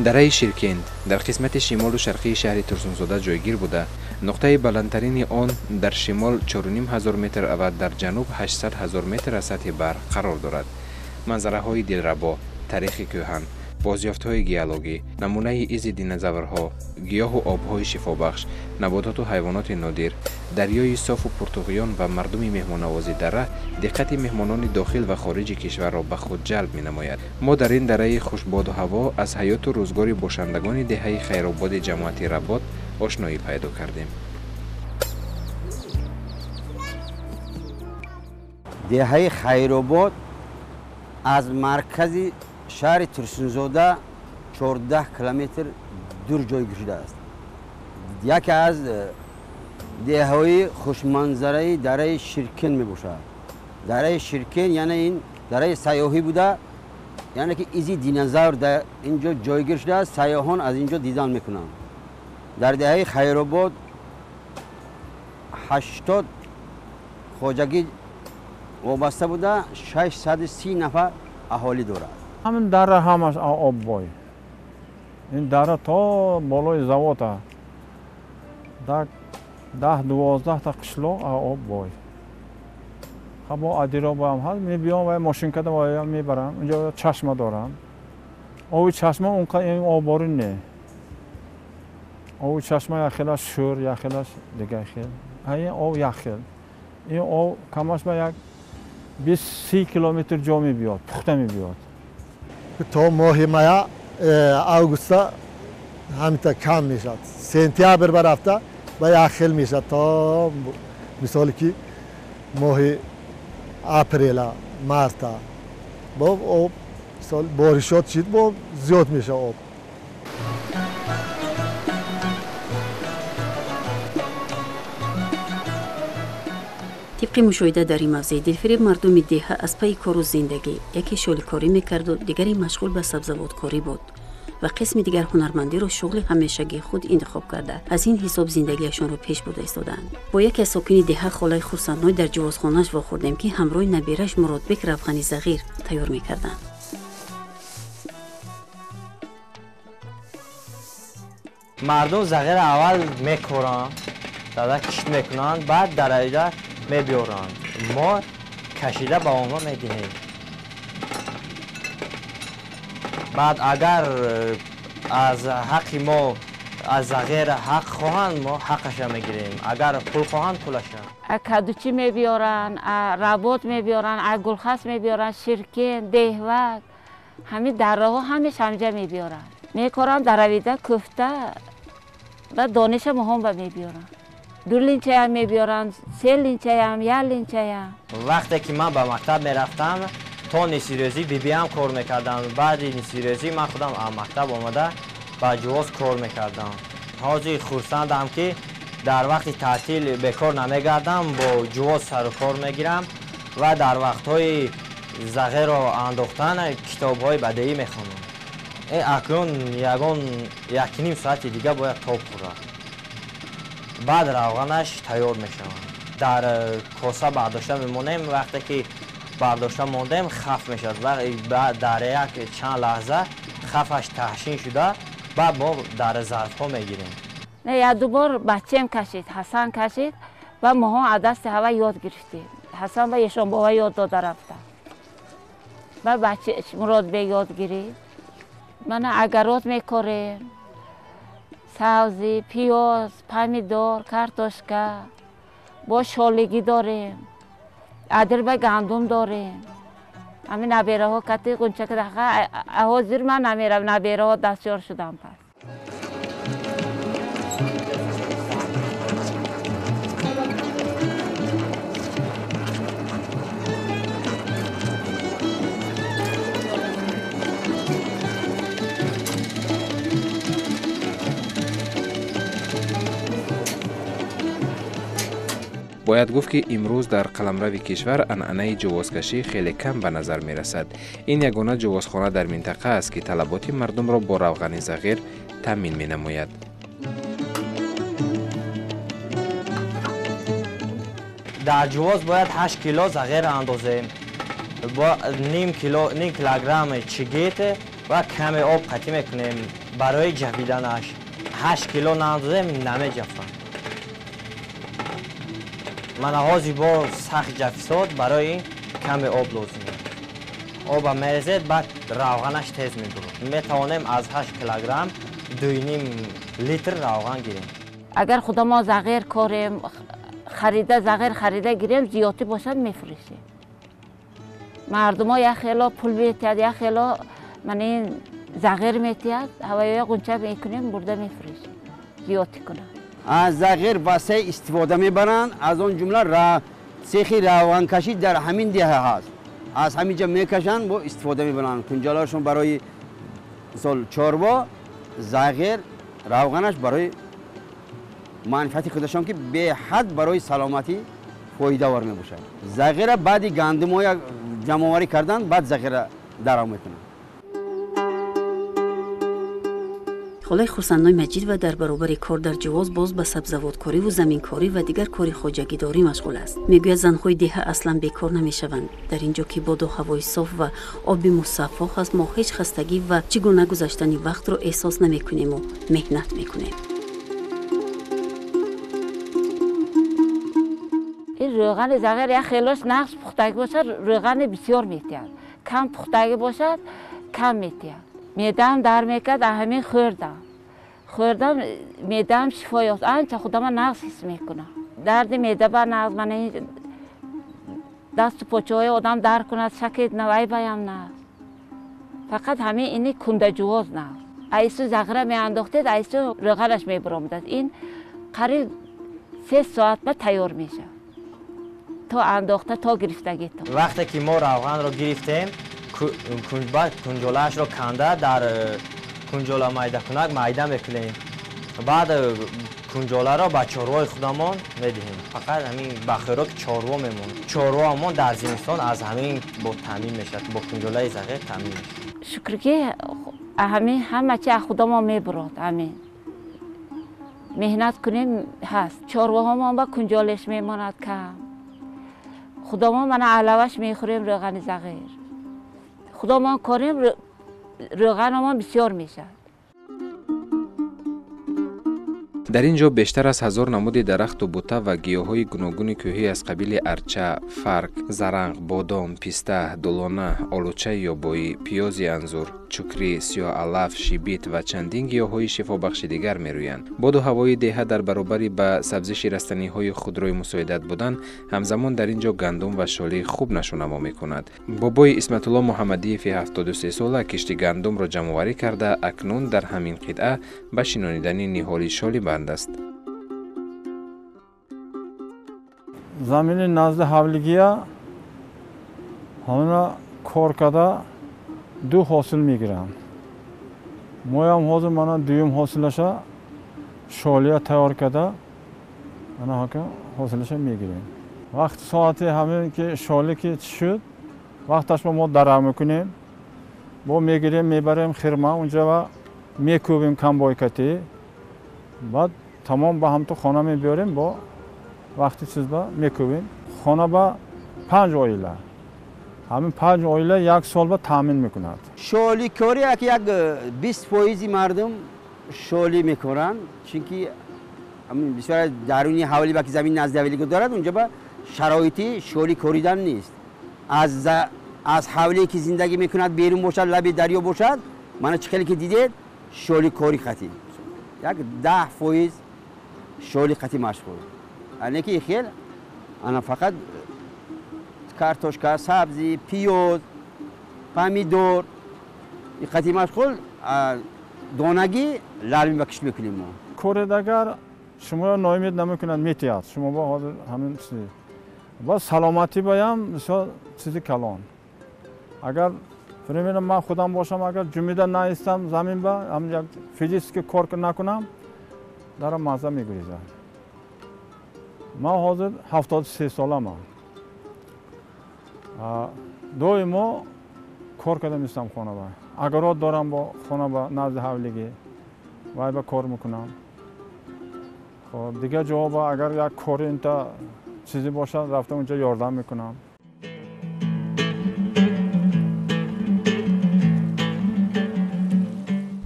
Дараи Ширкенд дар қисмати шимолу шарқии шаҳри Турсунзода ҷойгир буда, нуқтаи баландтарини он дар шимол 4500 метр ва дар ҷануб 800 ҳазор метр аз сатҳи баҳр қарор дорад. Манзараҳои дилрабо, таърихи кӯҳан, бозёфтҳои геологӣ, намунаи изи динозаврҳо, гиёҳу обҳои шифобахш, набототу ҳайвоноти нодир, дарёи софу пуртуғён ва мардуми меҳмоннавози дара диққати меҳмонони дохил ва хориҷи кишварро ба худ ҷалб менамояд. Мо дар ин дараи хушбоду ҳаво аз ҳаёту рӯзгори бошандагони деҳаи Хайрободи ҷамоати Работ ошноӣ пайдо кардем. Деҳаи Хайробод аз маркази шаҳри Турсунзода 14 километр дур ҷойгир шудааст. Яке аз деҳаҳои хушманзараи дараи Ширкен мебошад. Дараи Ширкен яъне ин дараи сайёҳӣ буда, яъне ки изи динозавр дар ин ҷо ҷойгир шудааст, сайёҳон аз ин ҷо дидан мекунанд. Дар деҳаи Хайробод 80 хоҷагӣ вобаста буда, 630 нафар аҳолӣ дорад. Ҳамин дара ҳамаш об бой. Ин дара то болои завода 10-12 та қишлоқ об бой. Ҳамо адиробам ҳаст, мебиём ва мошинкада ва мебарам. Унҷо чашма дорам. Оби чашма унқа ин обборӣ не. Оби чашма як хелаш шӯр, як хелаш дигар хел. Ин об як хел. Ин об камаш ба як 20-30 километр ҷо мебиёд, пухта мебиёд. То моҳи мая, августа ҳамита кам мешавад. Сентябр барафта ба як хел мешавад то мисоле ки моҳи апрела, марта. Бо об мисол боришот шид, бо зиёд мешавад об. Тибқи мушоҳида дар ин мавзеи дилфиреб мардуми деҳа аз пайи кору зиндагӣ яке шоликорӣ мекарду, дигаре машғул ба сабзавоткорӣ буд ва қисми дигар ҳунармандиро шуғли ҳамешагии худ интихоб карда, аз ин ҳисоб зиндагиашонро пеш бурда истодаанд. Бо яке аз сокини деҳа холаи Хурсандной дар ҷувозхонааш вохӯрдем, ки ҳамроҳи набираш Муродбек равғани зағир тайёр мекарданд. Мардум зағир аввал мекоранд, дада кишт мекунанд, баъд дараида мебиёранд. Мо кашида ба онҳо медиҳем. Баъд агар аз ҳаққи мо аз зағир ҳақ хоҳанд, мо ҳаққаша мегирем. Агар пул хоҳанд, пулаша. Кадучӣ мебиёранд, Работ мебиёранд, Гулхас мебиёранд, Ширкен, Деҳвак, ҳамин дараҳо ҳамеш ҳамҷа мебиёранд. Мекорам даравида кӯфта ва дониша моҳон ба мебиёранд. 2 линчаям мебиёранд, 3 линчаям, 1 линчаям. Вақте ки ман ба мактаб мерафтам, то нисфирӯзӣ бибиам кор мекардам. Баъди нисфирӯзӣ ман худам аз мактаб омада ба ҷувоз кор мекардам. Ҳозир хурсандам, ки дар вақти таътил бекор намегардам, бо ҷувоз сару кор мегирам ва дар вақтҳои зағирро андохтан китобҳои бадеӣ мехонам. Акнун ягон 1.5 соати дига бояд тоб хӯрад. Баъд равғанаш тайёр мешавад. Дар коса бардошта мемонем, вақте ки бардошта мондем хаф мешавад. Дар як чанд лаҳза хафаш таҳшин шуда, баъд мо дар зарфҳо мегирем. Не, як ду бор бачаем кашид, Ҳасан кашид ва моҳо аз дасти ҳава ёд гирифтем. Ҳасан ва Ешонбова ёд дода рафта. Ба бача Муродбек ёд гирифт. Мана агарот мекорем. Сабзӣ, пиёз, помидор, картошка, бо шолигӣ дорем. Адирба гандум дорем. Ҳамин набераҳо кати ғунчака ҳозир ман намерам, набераҳо дастёр шудам пас. Бояд гуфт, ки имрӯз дар қаламрави кишвар анъанаи ҷувозкашӣ хеле кам ба назар мерасад. Ин ягона ҷувозхона дар минтақа аст, ки талаботи мардумро бо равғани зағир таъмин менамояд. Дар ҷувоз бояд 8 кило зағир андозем, ним килограмм чигит ва каме об қатӣ мекунем. Барои ҷафиданаш 8 кило наандозем намеҷафад. Мана ҳозир бо сахт ҷафисод, барои ин каме об лозим. Оба мерезед, баъд равғанаш тез мебурад. Метавонем аз 8 килограмм 2,5 литр равған гирем. Агар худамо зағир корем, харида зағир харида гирем, зиёдӣ бошад мефурӯшем. Мардумо як хело пул метиҳад, як хело мана ин зағир метиҳад, ҳавоя ғунча мекунем, бурда мефурӯшем, зиёдӣ кунад. Аз зағир васеъ истифода мебаранд, аз он ҷумла цехи равғанкашӣ дар ҳамин деҳа ҳаст. Аз ҳамин ҷо мекашанд, бо истифода мебаранд. Кунҷалашон барои мисол чорво, зағир, равғанаш барои манфиати худашон ки беҳад барои саломатӣ фоидавор мебошад. Зағира баъди гандумҳоя ҷамъоварӣ кардан, баъд зағира дарав мекунанд. Холаи Хурсандной Маҷидова дар баробари кор дар ҷувоз боз ба сабзавоткориву заминкорӣ ва дигар кори хоҷагидорӣ машғул аст. Мегӯяд, занҳои деҳа аслан бекор намешаванд. Дар ин ҷо ки боду ҳавои соф ва оби мусаффо ҳаст, мо ҳеҷ хастагӣ ва чӣ гуна гузаштани вақтро эҳсос намекунему меҳнат мекунем. Ин рӯғани зағир як хелош нағз пухтагӣ бошад, рӯғани бисёр метиҳад. Кам пухтагӣ бошад, кам метиҳад. Меъдаам дар мекард, ҳамин хӯрдам. Хӯрдам, меъдаам шифо ёфт. Анча худама нағз ҳис мекунам. Дарди меъда ба нағз, мана ин дасту почаҳои одам дар кунад, шакли навай баям нағз. Фақат ҳамин ини кундаҷувоз нағз. Айсу зағира меандохтед, айсу рӯғанаш мебуромадад. Ин қариб 3 соат ба тайёр мешавад. То андохта, то гирифтагӣ то. Вақте ки мо равғанро гирифтем, баъд кунҷолаашро канда дар кунҷола майдакунак майда мекунем. Баъд кунҷоларо ба чорвои худамон медиҳем. Фақат ҳамин ба хӯроки чорво мемонад. Чорвоамон дар зимистон аз ҳамин бо таъмин мешавад, бо кунҷолаи зағир таъмин мешавад. Шукр ки ҳамин ҳама чи аз худамон мебурад. Ҳамин меҳнат кунем ҳаст. Чорвоҳомон ба кунҷолеш мемонад кам. Худамон мана алаваш мехӯрем рӯғани зағир. Худамон корем, рӯғанамон бисёр мешавад. Дар ин ҷо бештар аз 1000 намуди дарахту бута ва гиёҳҳои гуногуни кӯҳӣ аз қабили арча, фарк, заранг, бодом, писта, дулона, олучаи ёбоӣ, пиёзи анзур, чукрӣ, сиёҳалаф, шибит ва чандин гиёҳҳои шифобахши дигар мерӯянд. Боду ҳавои деҳа дар баробари ба сабзиши растаниҳои худрӯй мусоидат будан, ҳамзамон дар ин ҷо гандум ва шолӣ хуб нашонамо мекунад. Бобои Исматулло Муҳаммадиеви 73 сола кишти гандумро ҷамъоварӣ карда, акнун дар ҳамин қитъа ба шинонидани ниҳоли шолӣ банд аст. Замини назди ҳавлигия ҳамина кор карда ду ҳосил мегиранд. Моям ҳозир мана дуюм ҳосилаша шолия тайёр карда ана ҳакам ҳосилаша мегирем. Вақти соати ҳамин ки шолӣ ки шуд, вақташ ба мо дарав мекунем, бо мегирем, мебарем хирма, унҷа ва мекӯбем камбойкатӣ. Баъд тамом ба ҳамту хона мебиёрем, бо вақти чизба мекӯбем. Хона ба 5 оила. Ҳамин 5 оила як сол ба таъмин мекунад. Шоликорӣ як 20% мардум шолӣ мекоранд, чунки бисёр даруни ҳавлӣ ба ки замин назди ҳавлӣ дорад, унҷа ба шароити шолӣ коридан нест. Аз ҳавлие ки зиндагӣ мекунад берун бошад, лаби дарё бошад, мана чӣ хеле ки дидед, шоликорӣ қатӣ. Як 10% шоли қатӣ машғул. Ане ки хел ана фақат картошка, сабзӣ, пиёз, помидор қатӣ машғул, донагӣ лалми ба кишт мекунем мо. Коред агар шуморо ноумед намекунад, метиҳад. Шумо бо ҳозир ҳамин чизи. Ба саломатӣ баям бисёр чизи калон. Агар примерно ман худам бошам, агар ҷумида наистам замин ба, ҳамин як физически кор накунам, дара мазза мегурезад. Ман ҳозир 73 соламам. Доимо кор карда меистам хона ба. Агарот дорам бо хона ба назди ҳавлигӣ, вай ба кор мекунам. Хоб, дигар ҷоҳо ба агар як кори инта чизе бошад, рафта унҷа ёрдам мекунам.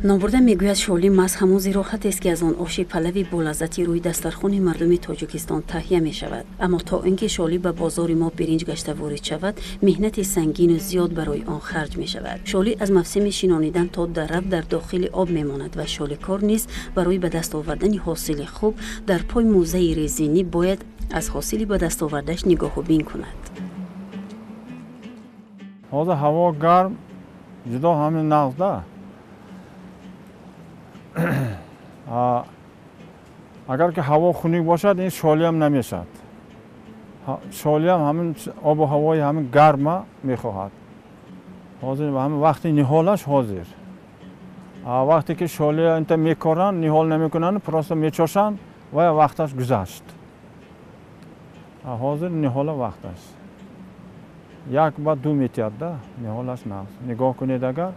Номбурда мегӯяд, шолӣ маҳз ҳамон зироҳатест, ки аз он оши палави болаззати рӯи дастархони мардуми Тоҷикистон таҳия мешавад. Аммо то ин ки шолӣ ба бозори мо биринҷ гашта ворид шавад, меҳнати сангину зиёд барои он харҷ мешавад. Шолӣ аз мавсими шинонидан то дараб дар дохили об мемонад ва шоликор низ барои ба даст овардани ҳосили хуб дар пой мӯзаи резинӣ бояд аз ҳосили ба даст овардааш нигоҳубин кунад. Ҳозир ҳаво гарм, ҷудо ҳамин нағзда. Агар ки ҳаво хунук бошад, ин шолиам намешавад. Шолиам ҳамин обу ҳавои ҳамин гарма мехоҳад. Ҳозир ҳамин вақти ниҳолаш ҳозир. Вақте ки шолия инта мекоранд, ниҳол намекунанд, просто мечошанд ва вақташ гузашт. Ҳозир ниҳола вақташ. Як ба ду метиҳад да, ниҳолаш нағз. Нигоҳ кунед, агар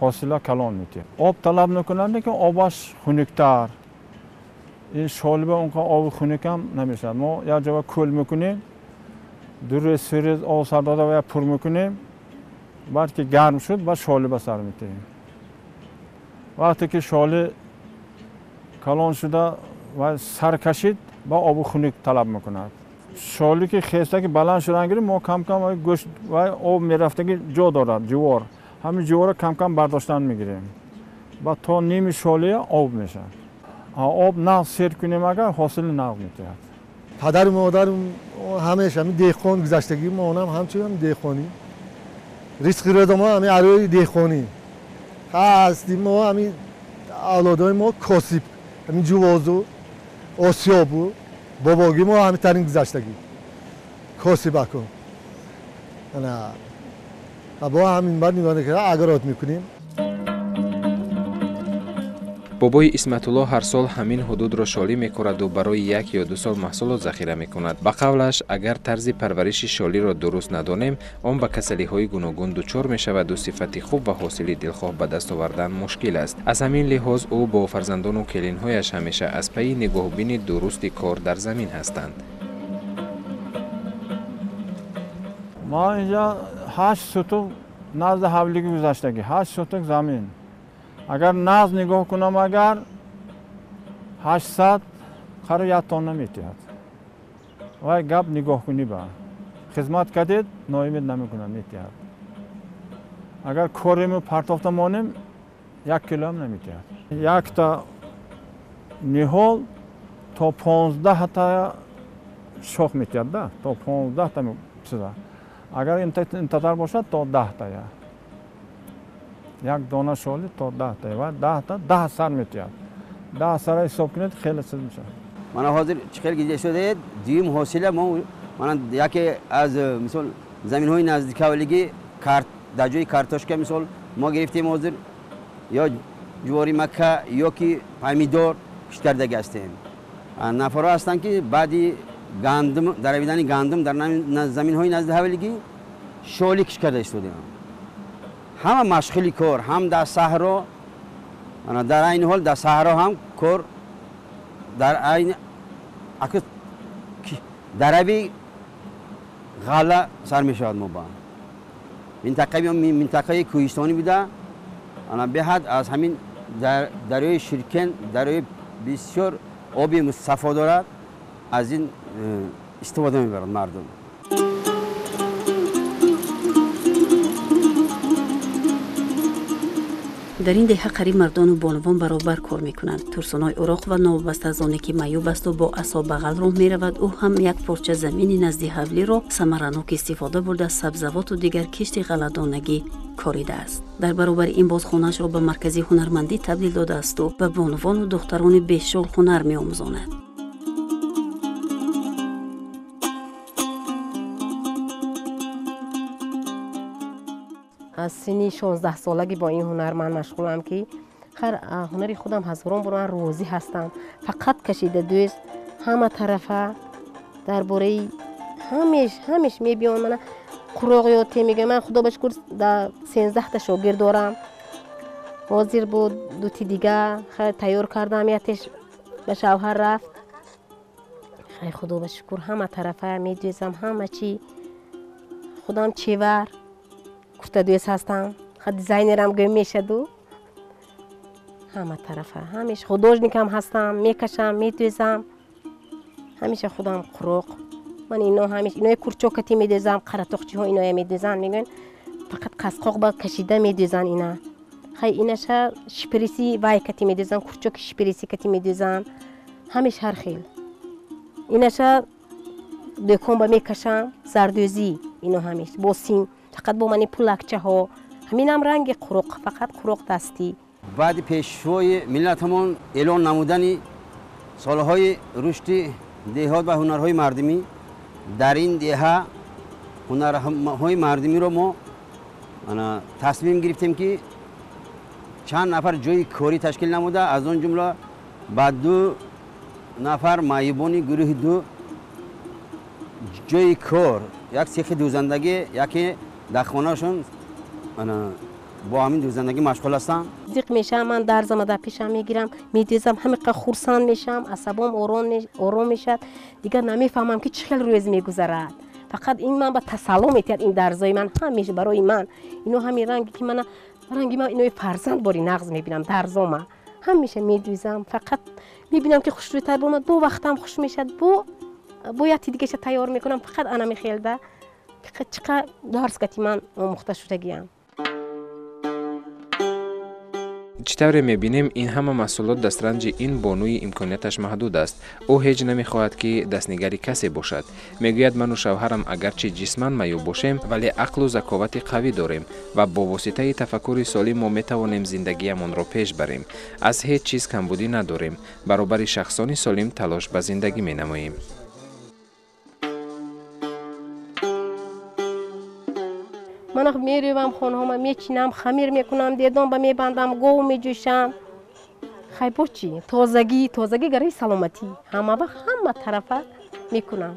ҳосила калон метиҳад. Об талаб мекунад, лекин обаш хунуктар. Ин шолиба онқа оби хунук ҳам намешавад. Мо як ҷоба кӯл мекунем, ду рӯз, се рӯз об сар дода ва пур мекунем. Баъд ки гарм шуд, баъд шолиба сар метиҳем. Вақте ки шоли калон шуда ва сар кашид, ба оби хунук талаб мекунад. Шоли ки хеста ки баланд шудан гирифт, мо кам-кам гӯшт ва об мерафтаги ҷо дорад, ҷувор. Ҳамин ҷуворро кам-кам бардоштан мегирем. Ба то ними шолия об мешавад. Об нағз сер кунем, агар ҳосили нағз метиҳад. Падару модарам ҳамеша ҳамин деҳқон гузаштагӣ, мо онам ҳамчунин деҳқонӣ. Ризқи рӯза мо ҳамин арӯи деҳқонӣ. Ҳастим мо ҳамин авлодои мо косиб, ҳамин ҷувозу, осиёбу, бобогӣ мо ҳамин тарин гузаштагӣ. Косибаку. Ана бо ҳамин баъд нигоҳ мекунем, агрот мекунем. Бобои Исматулло ҳар сол ҳамин ҳудудро шолӣ мекораду барои як ё ду сол маҳсулот захира мекунад. Ба қавлаш, агар тарзи парвариши шолиро дуруст надонем, он ба касалиҳои гуногун дучор мешаваду сифати хуб ва ҳосили дилхоҳ ба даст овардан мушкил аст. Аз ҳамин лиҳоз ӯ бо фарзандону келинҳояш ҳамеша аз пайи нигоҳубини дурусти кор дар замин ҳастанд. Ма инҷа 8 сутуқ назди ҳавлигӣ гузаштагӣ, 8 сутуқ замин. Агар нағз нигоҳ кунам, агар 800 қариб 1 тонна метиҳад. Вай гап нигоҳкунӣ ба. Хизмат кардед, ноумед намекунад, метиҳад. Агар корему партофта монем, 1 кило ҳам наметиҳад. Якта ниҳол то 15 та шох метиҳад, да, то 15 та чиза. Агар интатар бошад, то 10 та. Як дона шоли то 10 та ва 10 та 10 сар метиҳад. 10 сара ҳисоб кунед, хеле чиз мешавад. Мана ҳозир чӣ хел гида шудаед, дуюм ҳосила мо мана яке аз мисол заминҳои наздикавлигӣ дар ҷои картошка мисол мо гирифтем ҳозир ё ҷувори макка ё ки помидор кишт кардагӣ ҳастем. Нафарҳо ҳастанд ки баъди гандум, даравидани гандум дар заминҳои назди ҳавлигӣ шоли кишт карда истодаанд. Ҳама машғули кор, ҳам дар саҳро, дар айни ҳол дар саҳро ҳам кор, дар айни дарави ғалла сар мешавад. Мо ба минтақаи кӯҳистонӣ буда, беҳад аз ҳамин дарёи Ширкен, дарёи бисёр оби сафо дорад, аз ин истифода мебарад мардум. Дар ин деҳа қариб мардону бонувон баробар кор мекунанд. Турсуной Уроқ ва новобаста аз оне ки маъюб асту бо асо бағал роҳ меравад, ӯ ҳам як порча замини назди ҳавлиро самаранок истифода бурда, сабзавоту дигар кишти ғалладонагӣ коридааст. Дар баробари ин боз хонаашро ба маркази ҳунармандӣ табдил додаасту ба бонувону духтарони бешуғл ҳунар меомӯзонад. Аз синни 16 солагӣ бо ин ҳунар ман машғулам, ки ҳунари худам ҳазорон бор ман розӣ ҳастам. Фақат кашида дӯст ҳама тарафа дар бораи ҳамеш мебиён мана қуроқ ёд те мегӯям. Ман худо ба шукр дар 13 та шогирд дорам. Ҳозир буд дути дига тайёр кардам, ятеш ба шавҳар рафт. Хай худо ба шукр ҳама тарафа медӯзам, ҳама чӣ худам чевар куртадӯз ҳастам, дизайнерам гӯем мешаду. Ҳама тарафа. Ҳамеша художникам ҳастам, мекашам, медӯзам. Ҳамеша худам қуроқ. Ман ино ҳамеша инои курчокати медӯзам, қаратоқчиҳо иноя медӯзанд, мегӯянд фақат қасқоқ ба кашида медӯзанд ина. Хай инаша шприси вай кати медӯзанд, курчоки шприси кати медӯзанд. Ҳамеша ҳар хел. Инаша дӯкон ба мекашам, зардӯзӣ ино ҳамеша бо сим, фақат бо мани пулакчаҳо. Ҳаминам ранги қуроқ, фақат қуроқ дастӣ. Баъди пешвои миллатамон эълон намудани солҳои рушди деҳот ва ҳунарҳои мардумӣ, дар ин деҳа ҳунарҳои мардумиро мо тасмим гирифтем ки чанд нафар ҷои корӣ ташкил намуда, аз он ҷумла ба 2 нафар маъюбони гурӯҳи 2 ҷои кор, як сехи дӯзандагӣ, яке дар хонаашон бо ҳамин дӯзандагӣ машғул ҳастам. Зиқ мешавам, ман дарзама дар пешам мегирам, медӯзам, ҳамиқа хурсанд мешавам, асабом ором мешавад. Дигар намефаҳмам ки чӣ хел рӯз мегузарад. Фақат ин ман ба тасалло метиҳад, ин дарзои ман ҳамеша барои ман. Ино ҳамин ранге ки мана ранги ман инои фарзанд бори нағз мебинам, дарзома. Ҳамеша медӯзам, фақат мебинам ки хушрӯйтар бомад, бо вақтам хуш мешавад, бо яти дигаша тайёр мекунам, фақат ана мехелда. Фақат чӣ қадр дарс кати ман омӯхта шудагиам. Чӣ тавре мебинем, ин ҳама маҳсулот дастранҷи ин бонуи имконияташ маҳдуд аст. Ӯ ҳеҷ намехоҳад ки дастнигари касе бошад. Мегӯяд ману шавҳарам агарчи ҷисман маъюб бошем, вале ақлу заковати қавӣ дорем ва бо воситаи тафаккури солим мо метавонем зиндагиямонро пеш барем. Аз ҳеҷ чиз камбудӣ надорем. Баробари шахсони солим талош ба зиндагӣ менамоем. Ман меравам хонаҳома, мечинам, хамир мекунам, дедон ба мебандам, гов меҷӯшам. Хай бо чӣ? Тозагӣ, тозагӣ гараи саломатӣ. Ҳама вақт ҳама тарафа мекунам.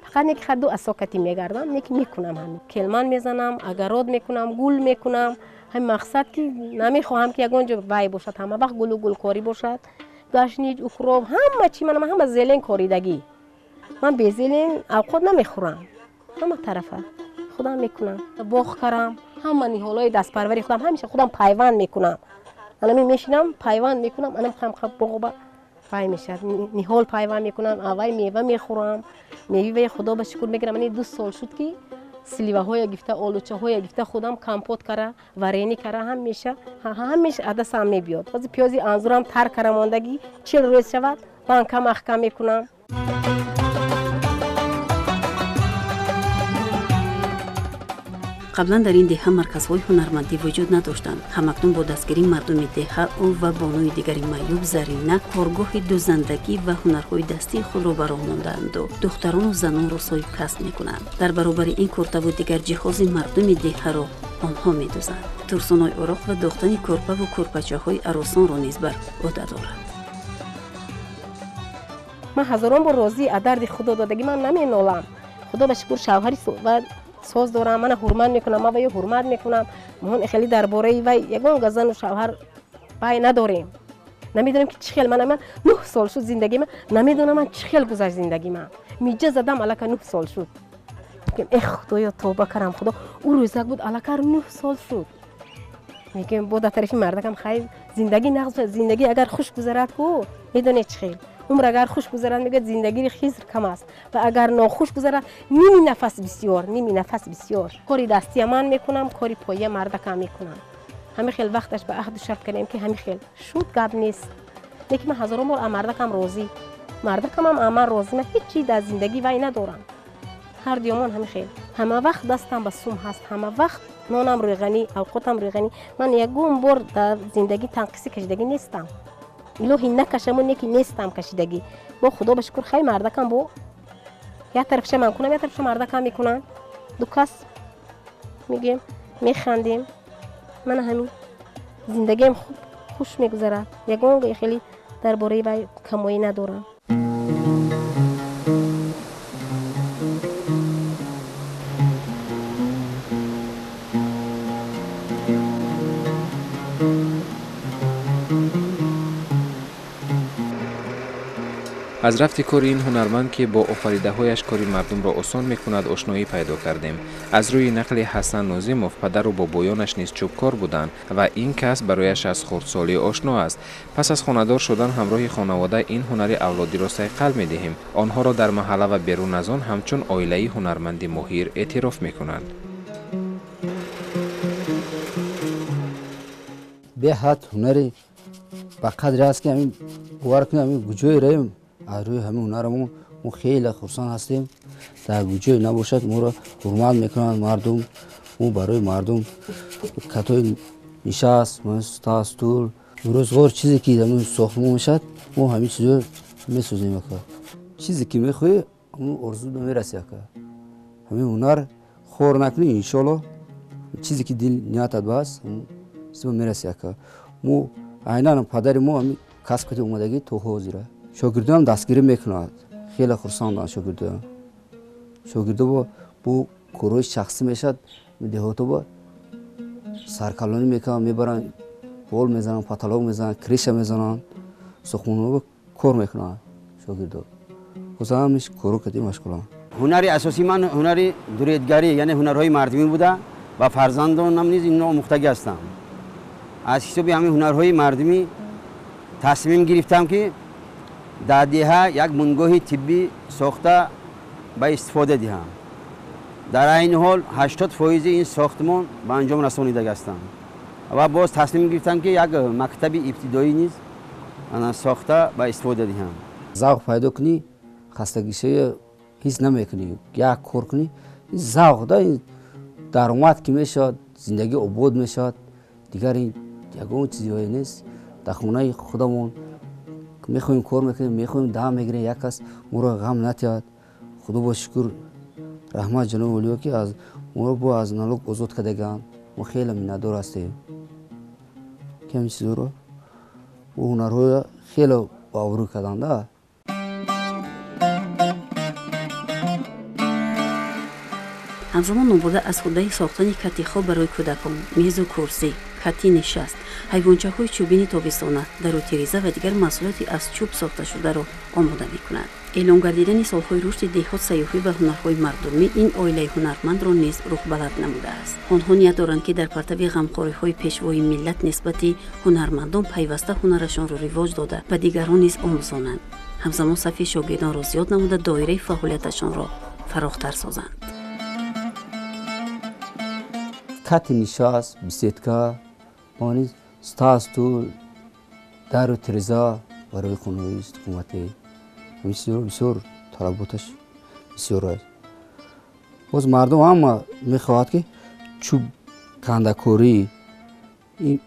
Фақат не ки хай ду асокатӣ мегардам, не ки мекунам ҳамин. Келман мезанам, агарот мекунам, гул мекунам. Ҳамин мақсад ки намехоҳам ки ягон ҷо вай бошад, ҳама вақт гулу гулкорӣ бошад. Гашнич, укроп, ҳама чӣ манам, ҳама зелен коридагӣ. Ман бе зелен авқот намехӯрам. Ҳама тарафа худам мекунам. Боғ карам, ҳама ниҳолҳои дастпарвари худам ҳамеша худам пайванд мекунам. Анами мешинам, пайванд мекунам, анам хамха боғба пай мешавад. Ниҳол пайванд мекунам, аввай мева мехӯрам. Меваи худо ба шукр мегирам. Ани 2 сол шуд ки сливаҳоя гифта, олучаҳоя гифта худам компот кара, варени кара, ҳамеша ҳамеша адасам мебиёд. Ҳозир пиёзи анзурам тар кара мондагӣ, 40 рӯз шавад, банка маҳкам мекунам. Қаблан дар ин деҳа марказҳои ҳунармандӣ вуҷуд надоштанд. Ҳамакнун бо дастгирии мардуми деҳа ӯ ва бонуи дигари маъюб Зарина коргоҳи дӯзандагӣ ва ҳунарҳои дастии худро ба роҳ мондаанду духтарону занонро соҳибкасб мекунанд. Дар баробари ин куртаву дигар ҷиҳози мардуми деҳаро онҳо медӯзанд. Турсунои Ороқ ва дӯхтани кӯрпаву кӯрпачаҳои арӯсонро низ бар ӯҳда дорад. Ман ҳазорон бор розӣ аз дарди худо додагӣ ман наменолам. Худо ба шукр шавҳари соз дорам, мана ҳурмат мекунам, ман вайо ҳурмат мекунам. Моҳон хеле дар бораи вай ягон зану шавҳар вай надорем. Намедонам ки чӣ хел ман 9 сол шуд зиндагии ман, намедонам ман чӣ хел гузашт зиндагии ман. Миҷа задам аллака 9 сол шуд. Эх худоё, тавба карам худо, ӯ рӯзак буд аллака 9 сол шуд. Мегӯям бо дар тарафи мардакам хай зиндагӣ нағз, зиндагӣ агар хуш гузарад ку, медонед чӣ хел. Умр агар хуш гузарад, мегӯяд зиндагии хизр кам аст, ва агар нохуш гузарад, ними нафас бисёр, ними нафас бисёр. Кори дастия ман мекунам, кори поя мардакам мекунам. Ҳамин хел вақташ ба аҳду шарт кардем ки ҳамин хел шуд, гап нест. Лекин ман ҳазорон бор аз мардакам розӣ, мардакамам аз ман розӣ, ман ҳеҷ чиз дар зиндагӣ вай надорам. Ҳар дуёмон ҳамин хел. Ҳама вақт дастам ба сум ҳаст, ҳама вақт нонам рӯйғанӣ, авқотам рӯйғанӣ. Ман ягон бор дар зиндагӣ танқисӣ кашидагӣ нестам. Илоҳи накашаму неки нестам кашидагӣ. Бо худо ба шукр хай мардакам бо як тарафша ман кунам, як тарафша мардакам мекунам. Ду кас мегӯем, механдем. Мана ҳамин зиндагиам хуб хуш мегузарад. Ягон хеле дар бораи вай камоӣ надорам. Аз рафти кори ин ҳунарманд, ки бо офаридаҳояш кори мардумро осон мекунад, ошноӣ пайдо кардем. Аз рӯи нақли Ҳасан Нозимов, падару бобоёнаш низ чӯбкор буданд ва ин касб барояш аз хурдсолӣ ошно аст. Пас аз хонадор шудан ҳамроҳи хонавода ин ҳунари авлодиро сайқал медиҳем. Онҳоро дар маҳалла ва берун аз он ҳамчун оилаи ҳунарманди моҳир эътироф мекунанд. Беҳад ҳунари ба қадре аст, ки ҳамин бовар кунед, ҳамин куҷое раем, аз рӯи ҳамин ҳунарамон мо хеле хурсанд ҳастем. Дар куҷое набошад, моро ҳурмат мекунанд мардум. Мо барои мардум катои нишаст, стул, рӯзғор, чизе ки ҳамин сохтмон мешавад, мо ҳамин чизо месозем. Ака, чизе ки мехоҳӣ, ҳамон орзу мерасӣ. Ака, ҳамин ҳунар хор накунӣ, иншоалло, чизе ки дил ниятат ба аст, чизе мерасӣ. Ака, мо айнан падари мо ҳамин касб кати омадагӣ то ҳозира. Шогирдоам дастгирӣ мекунад, хеле хурсанданд шогирдоам. Шогирдо бо корҳои шахсӣ мешавад, деҳото бо саркалонӣ мекунанд, мебаранд, пол мезананд, потолок мезананд, криша мезананд, сохтмонҳо кор мекунанд шогирдо. Хусусан корҳо кати машғуланд. Ҳунари асосии ман ҳунари дуредгарӣ, яъне ҳунарҳои мардумӣ буда ва фарзандонам низ инро омӯхтагӣ ҳастанд. Аз ҳисоби ҳамин ҳунарҳои мардумӣ тасмим гирифтам, ки дар деҳа як бунгоҳи тиббӣ сохта ба истифода диҳам. Дар айни ҳол 80% ин сохтмон ба анҷом расонидагӣ ҳастанд ва боз тасмим гирифтам, ки як мактаби ибтидоӣ низ сохта ба истифода диҳам. Завқ пайдо кунӣ, хастагишаи ҳис намекунӣ, як кор кунӣ, завқ да даромад ки мешавад, зиндагӣ обод мешавад. Дигар ин ягон чизҳое нест. Дар хонаи худамон мехоҳем кор мекунем, мехоҳем дам мегирем, як кас моро ғам натиҳад. Худо бо шукр, раҳмат ҷаноби олиё, ки аз моро бо аз налог озод кардаганд. Мо хеле миннатдор ҳастем, ки ҳамин чизҳоро бо ҳунарҳоя хеле ба обрӯ карданд. Ҳамзамон номбурда аз худаи сохтани катиҳо барои кӯдакон, мезу курсӣ, кати нишаст, ҳайвончаҳои чӯбини тобистона, дару тиреза ва дигар маҳсулоти аз чӯб сохташударо омода мекунад. Эълон гардидани солҳои рушди деҳот, сайёҳӣ ва ҳунарҳои мардумӣ ин оилаи ҳунармандро низ рӯҳбаланд намудааст. Онҳо ният доранд, ки дар партави ғамхориҳои пешвои миллат нисбати ҳунармандон пайваста ҳунарашонро ривоҷ дода ба дигарон низ омӯзонанд. Ҳамзамон сафи шогирдонро зиёд намуда доираи фаъолияташонро фарохтар созанд. Кати нишаст, беседка, стул, дару тиреза барои хонаҳои истиқоматӣ. Ҳамин чизҳоро бисёр талаботаш бисёр аст. Боз мардум ҳама мехоҳад, ки чӯб кандакорӣ, ин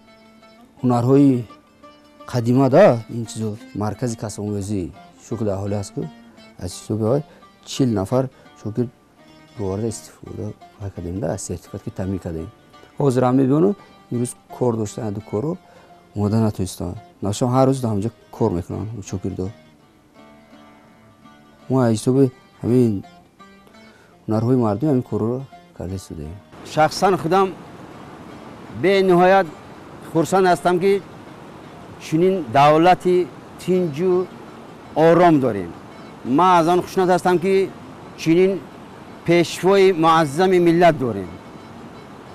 ҳунарҳои қадима да ин чизо. Маркази касбомӯзӣ шукр аҳолӣ аст, ки аз ҳисоби 40 нафар шогирд оварда истифода кардем, да сертификат ки таъмин кардем. Ҳозир ҳам мебиёну имрӯз кор доштан, ду корро омода натонистанд. Нашон ҳар рӯз дар ҳамҷо кор мекунанд шогирдо. Мо аз ҳисоби ҳамин ҳунарҳои мардумӣ ҳамин корҳоро карда истодаем. Шахсан худам бениҳоят хурсанд ҳастам, ки чунин давлати тинҷу ором дорем. Ман аз он хушнуд ҳастам, ки чунин пешвои муаззами миллат дорем,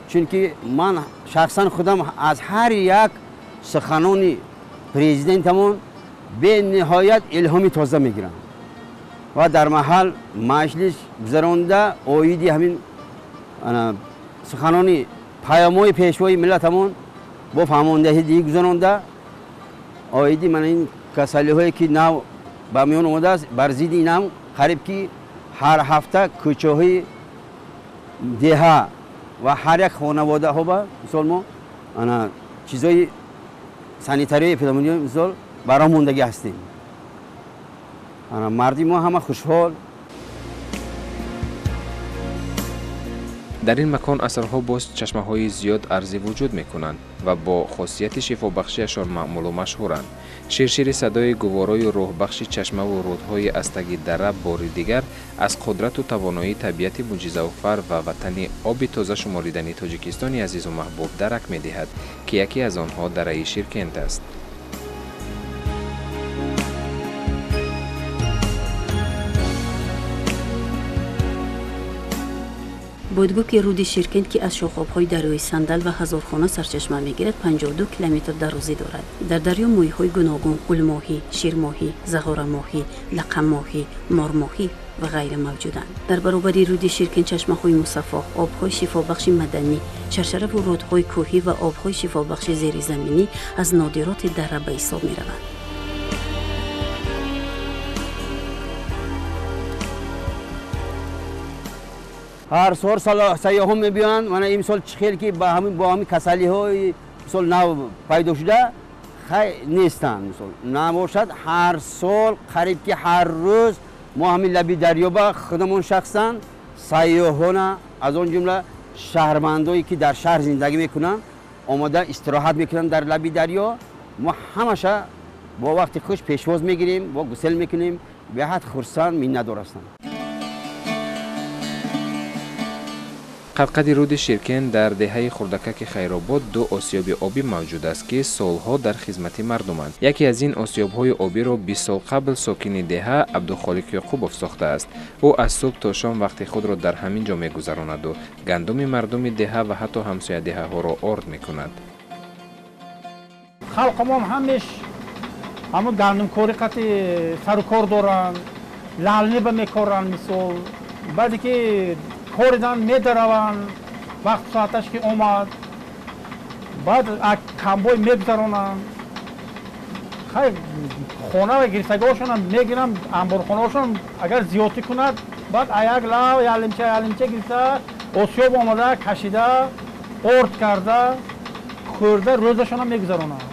чунки ман шахсан худам аз ҳар як суханони президентамон бениҳоят илҳоми тоза мегирам ва дар маҳал маҷлис гузаронда оиди ҳамин суханони паёмҳои пешвои миллатамон бо фаҳмондаҳӣ гузаронда оиди мана ин касалиҳое ки нав ба миён омадааст, бар зидди инам қариб ки ҳар ҳафта кӯчаҳои деҳа ва ҳар як хонаводаҳо ба мисол мо чизҳои санитарии эпидемиологӣ мисол бароҳ мондагӣ ҳастем. Мардуми мо ҳама хушҳол. Дар ин макон асрҳо боз чашмаҳои зиёд арзи вуҷуд мекунанд ва бо хосияти шифобахшиашон маъмулу машҳуранд. Ширшири садои гуворою рӯҳбахши чашмаву рӯдҳои аз таги дара бори дигар аз қудрату тавоноии табиати мӯъҷизаофар ва ватани оби тоза шуморидани Тоҷикистони азизу маҳбуб дарак медиҳад, ки яке аз онҳо дараи Ширкент аст. Бояд гуфт, ки руди Ширкент, ки аз шохобҳои дарёи Сандал ва Ҳазорхона сарчашма мегирад, 52 километр дарозӣ дорад. Дар дарё моҳиҳои гуногун: гулмоҳӣ, ширмоҳӣ, зағорамоҳӣ, лақаммоҳӣ, мормоҳӣ ва ғайра мавҷуданд. Дар баробари руди Ширкент чашмаҳои мусаффо, обҳои шифобахши маданӣ, шаршараву рудҳои кӯҳӣ ва обҳои шифобахши зеризаминӣ аз нодироти дара ба ҳисоб мераванд. Ҳар сол сайёҳон мебиёянд. Мана имсол чӣ хел ки бо ҳамин касалиҳои мисол нав пайдо шуда хай нестанд, мисол набошад. Ҳар сол қариб ки ҳар рӯз мо ҳамин лаби дарё ба худамон шахсан сайёҳона, аз он ҷумла шаҳрвандое ки дар шаҳр зиндагӣ мекунанд, омода истироҳат мекунанд дар лаби дарё. Мо ҳамаша бо вақти хуш пешвоз мегирем, бо гусел мекунем, беҳад хурсанд, миннатдор ҳастанд. Қадқади руди Ширкент дар деҳаи хурдакаки Хайробод ду осиёби обӣ мавҷуд аст, ки солҳо дар хизмати мардуманд. Яке аз ин осиёбҳои обиро 20 сол қабл сокини деҳа Абдухолиқ Ёқубов сохтааст. Ӯ аз субҳ то шом вақти худро дар ҳамин ҷо мегузаронаду гандуми мардуми деҳа ва ҳатто ҳамсоядеҳаҳоро орд мекунад. Халқамон ҳамеш ҳамун гандумкорӣ қати сару кор доранд, лалниба мекоранд, мисол баъде ки коридан медараванд, вақт соаташ ки омад, баъд камбой мегузаронанд. Хай хона ва гирифтагиҳошонам мегиранд, амборхонаҳошон агар зиёдтӣ кунад, баъд аяк лав ялимча ялимча гирифта осиёб омада кашида орд карда хӯрда рӯзашонам мегузаронанд.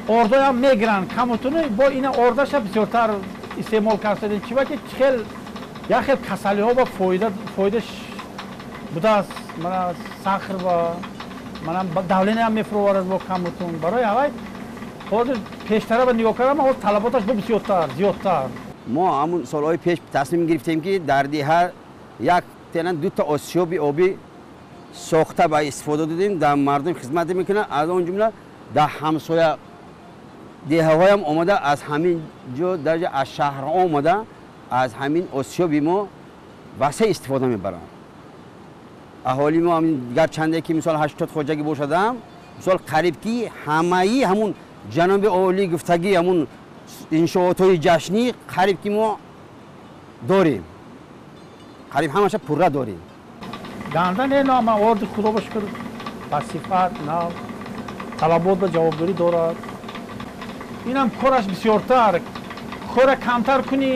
Ордоям мегиранд камутуни, бо ина ордаша бисёртар истеъмол кардадем, чиба ки хел як хел касалиҳо ба фоидаш будааст. Мана сахр ва мана давлениям мефуроварад бо камутун. Барои ҳавай ҳозир пештара ба нигоҳ кардам, ҳозир талаботаш бо бисёртар зиёдтар. Мо ҳамун солҳои пеш тасмим гирифтем, ки дар деҳа як тена дута осиёби обӣ сохта ба истифода додем, дар мардум хизмат мекунад. Аз он ҷумла дар ҳамсоя деҳаҳоям омада, аз ҳамин ҷо дарҷа аз шаҳрҳо омада аз ҳамин осиёби мо васеъ истифода мебаранд. Аҳолии мо гарчанде ки мисол 80 хоҷагӣ бошадам, мисол қариб ки ҳамаи ҳамун ҷаноби олӣ гуфтагӣ ҳамун иншоотҳои ҷашнӣ қариб ки мо дорем, қариб ҳамаша пурра дорем. Ганда не, ма орди худо ба шукр ба сифат нав талабот ба ҷавобгарӣ дорад. Инам кораш бисёртар, хӯра камтар кунӣ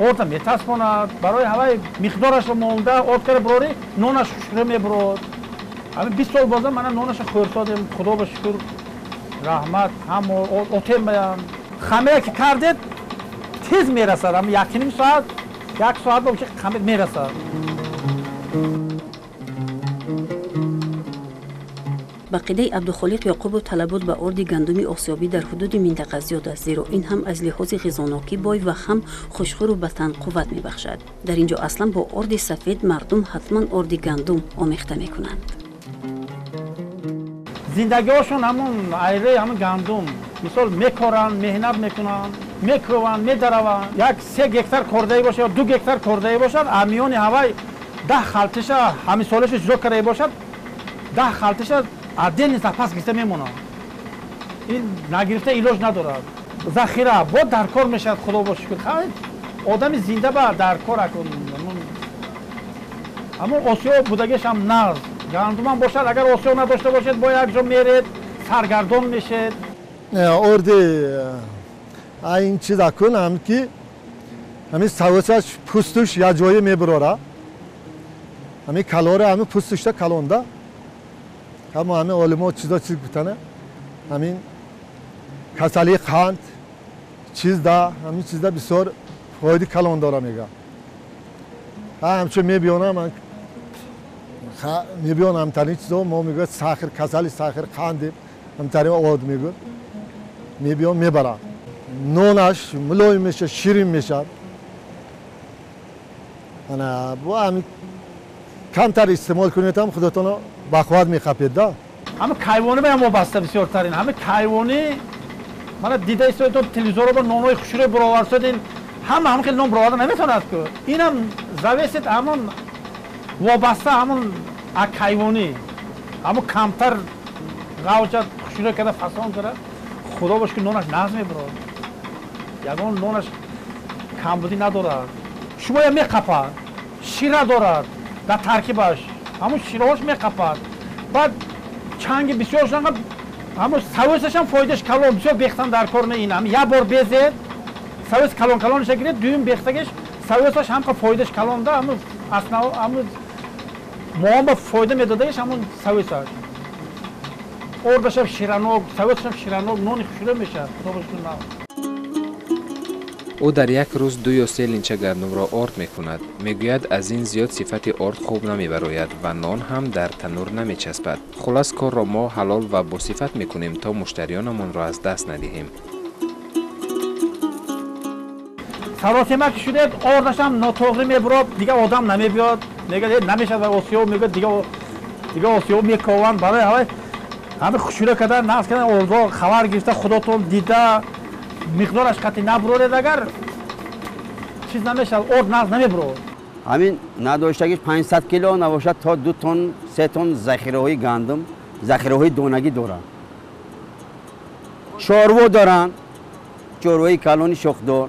орда метаспонад. Барои ҳавай миқдорашро монда орд кара бирорӣ, нонаш хушкра мебирод. Ҳамин 20 сол боза мана нонаша хӯрсодем, худо ба шукр, раҳмат. Ҳам отем баям хамира ки кардед тез мерасад, ҳам якним соат як соат бо хамир мерасад. Ба қидаи Абдухолиқ Ёқубов талабот ба орди гандуми осиёбӣ дар ҳудуди минтақа зиёд аст, зеро ин ҳам аз лиҳози ғизонокӣ бой ва ҳам хушхӯру ба тан қувват мебахшад. Дар ин ҷо аслан бо орди сафед мардум ҳатман орди гандум омехта мекунанд. Зиндагиҳошон ҳамун айраи ҳамун гандум, мисол мекоранд, меҳнат мекунанд, мекӯванд, медараванд. Як 3 гектар кордаӣ бошад ё 2 гектар кордаӣ бошад, аз миёни ҳавай 10 халтиша ҳамин солаша ҷудо кардаӣ бошад, 10 халтиша отдельный запас гирифта мемонад. Ин нагирифта илоҷ надорад. Захира бо дар кор мешавад, худо бо шукр. Одами зинда ба дар кор акун. Ҳамон осиё будагиаш ҳам нағз. Гандумам бошад, агар осиё надошта бошед, бо як ҷо меред, саргардон мешед. Орди ин чиз акун ҳам ки ҳамин савосаш пӯстуш як ҷое мебирора. Ҳамин калора ҳамин пӯстушта калонда. Ҳама ҳамин олимо чизо чиз гуфтана, ҳамин касалии қанд чизда, ҳамин чизда бисёр фоиди калон дора мега. Ҳамчун мебиёнам, мебиён ҳамтарин чизо мо мегӯяд сахр, касали сахр, қанд ҳамтарин од мегӯяд. Мебиён мебарад. Нонаш мулоим мешавад, ширин мешавад. Ана бо ҳамин камтар истеъмол кунед ҳам худатонро бахват мехапед да. Ҳама кайвонӣ ба ҳам вобаста бисёртарин. Ҳама кайвонӣ мана дида истоед, телевизорро ба нонҳои хушрӯй бароварсодин, ҳама ҳам хел нон бароварда наметавонад ку. Инам зависит ҳамон Вобаста ҳамон кайвонӣ, ҳамон камтар ғавҷа хушура карда фасон карда, худо бош ки нонаш нағз мебурад. Ягон нонаш камбудӣ надорад. Шумоя меқапад, шира дорад дар таркибаш, ҳамон шираҳош меқапад. Баъд чанги бисёр шудан, ҳамон савесашам фоидааш калон, бисёр бехтан дар кор не ин. Ҳам як бор безед, савес калон калониша гиред, дуюм бехтагиш савесаш ҳамқа фоидааш калон да, ҳамон аснав ҳамон моҳон ба фоида медодагиш ҳамон савесаш. Ордашам ширанок, савесашам ширанок, нони хушура мешавад. Худо бошад нав. Ӯ дар як рӯз 2 ё 3 линча гандумро орд мекунад. Мегӯяд, аз ин зиёд сифати орд хуб намебарояд ва нон ҳам дар танур намечаспад. Хулас, корро мо ҳалол ва босифат мекунем, то муштариёнамонро аз даст надиҳем. Саросема ки шудед, ордашам нотоғрӣ мебурад, дигар одам намебиёд. Мегӯяд, намешавад осиё, мегӯяд дигар осиё мекованд. Барои ҳавай ҳама хушура кардан, нағз кардан, ордо хабар гирифта, худотон дида, миқдораш қатъи набуроред, агар чиз намешавад, орд нағз намебурод. Ҳамин надоштагиш 500 кило набошад, то 2 тонн, 3 тонн захираҳои гандум, захираҳои донагӣ доранд. Чорво доранд, чорвои калони шохдор,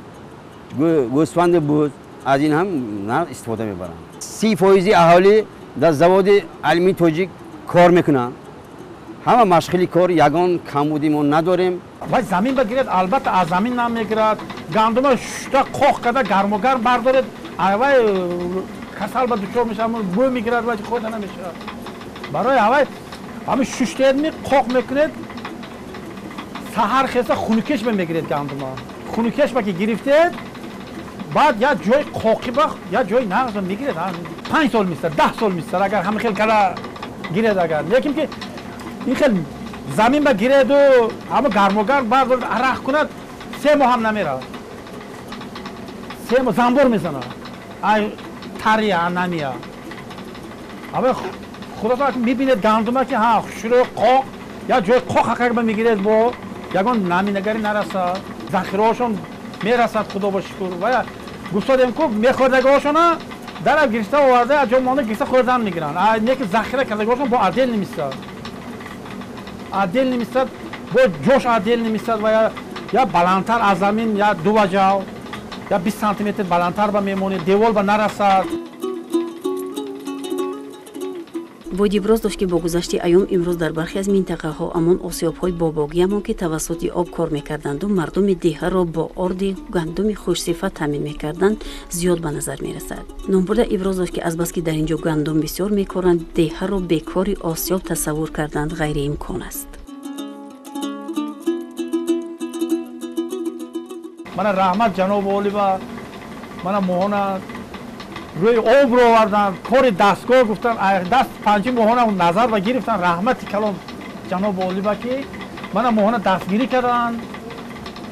гӯсфанди буз, аз ин ҳам нағз истифода мебаранд. 30% аҳолӣ дар заводи алюминии тоҷик кор мекунанд. Ҳама машғули кор, ягон камбудӣ мо надорем. Вай замин бигиред, албатта аз замин намегирад. Гандума шушта қоқ карда гармогарм бардоред, вай касал ба дучор мешавад, бӯй мегирад, вай хӯрда намешавад. Барои ҳавай ҳамин шуштаед, қоқ мекунед, саҳар хеста хунукеш мегиред гандума. Хунукеш ба ки гирифтед, баъд як ҷои қоқи ба як ҷои нағз мегиред. 5 сол мистад, 10 сол мистад, агар ҳамин хел кара гиред агар. Лекин ки ин хел замин ба гиреду ҳама гармогарм бардорад, арақ кунад, 3 моҳ ҳам намеравад. 3 моҳ занбор мезанад. Ай тария, намия. Ҳама худо таоло мебинед гандума ки ҳа хушрӯ қоқ, як ҷои қоқ ҳақақ ба мегиред, бо ягон наминагарӣ нарасад, захираҳошон мерасад, худо ба шукр. Ва гуфтодем ку мехӯрдагиҳошона дарав гирифта оварда, аз ҷо монда гирифта хӯрдан мегиранд. Не ки захира кардагиҳошон бо отдел намистад. Отдел намистад, бо ҷош отдел намистад ва я баландтар аз замин, я 2 ваҷав, я 20 сантиметр баландтар ба мемонед, девол ба нарасад. Бояд иброз дошт, ки бо гузашти айём имрӯз дар бархе аз минтақаҳо амон осиёбҳои бобогиамон, ки тавассути об кор мекарданду мардуми деҳаро бо орди гандуми хушсифат таъмин мекарданд, зиёд ба назар мерасад. Номбурда иброз дошт, ки азбаски дар ин ҷо гандум бисёр мекоранд, деҳаро бекори осиёб тасаввур карданд ғайриимкон аст. Мана раҳмат ҷаноби олиба, мана моҳона рӯи об ро оварданд, кори дастгоҳ гуфтанд, даст панҷи моҳона назар ба гирифтанд. Раҳмати калон ҷаноби олиба, ки мана моҳона дастгирӣ карданд,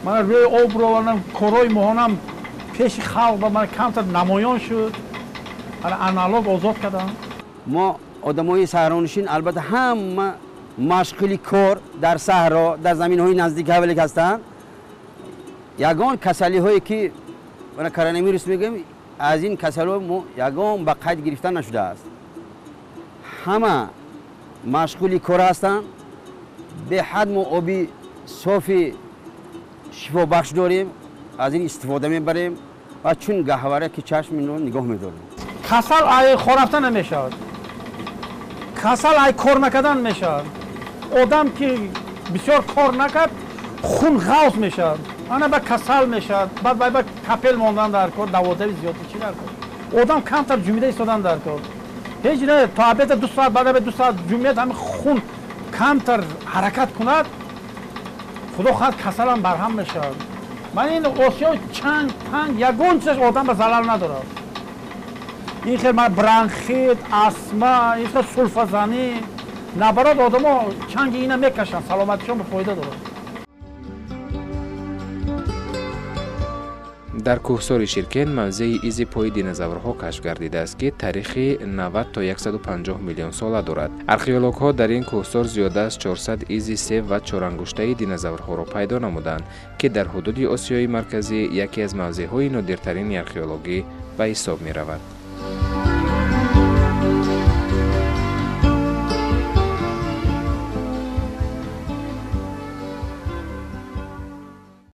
мана рӯи об ро оварданд, корҳои моҳонам пеши халқ ба мана камтар намоён шуд, мана аналог озод карданд. Мо одамои саҳронишин албатта ҳама машғули кор дар саҳро, дар заминҳои наздики ҳавлик ҳастанд. Ягон касалиҳое ки мана коронавирус мегӯем, аз ин касалиҳо мо ягон ба қайд гирифта нашудааст. Ҳама машғули кор ҳастанд. Беҳад мо оби софи шифобахш дорем, аз ин истифода мебарем ва чун гаҳвора ки чашм инро нигоҳ медорем. Касал ай хорафта намешавад, касал ай кор накардан мешавад. Одам ки бисёр кор накард, хун ғавз мешавад, ана ба касал мешавад, баъд вай ба капел мондан дар кор, даводави зиёдӣ чӣ дар кор. Одам камтар ҷумида истодан дар кор. Ҳеҷ не, то обеда 2 соат, баъд обед 2 соат ҷумият, ҳамин хун камтар ҳаракат кунад, худо хоҳад касалам барҳам мешавад. Ман ин осиё чанг панг ягон чизаш одам ба залал надорад. Ин хел бронхит, астма, ин хел сулфазанӣ, набарод одамо чанги ина мекашанд, саломатишон ба фоида дорад. Дар кӯҳсори Ширкен мавзеи изи пои динозаврҳо кашф гардидааст, ки таърихи 90 то 150 миллион сола дорад. Археологҳо дар ин кӯҳсор зиёда аз 400 изи себ ва чорангуштаи динозаврҳоро пайдо намуданд, ки дар ҳудуди Осиёи Марказӣ яке аз мавзеъҳои нодиртарини археологӣ ба ҳисоб меравад.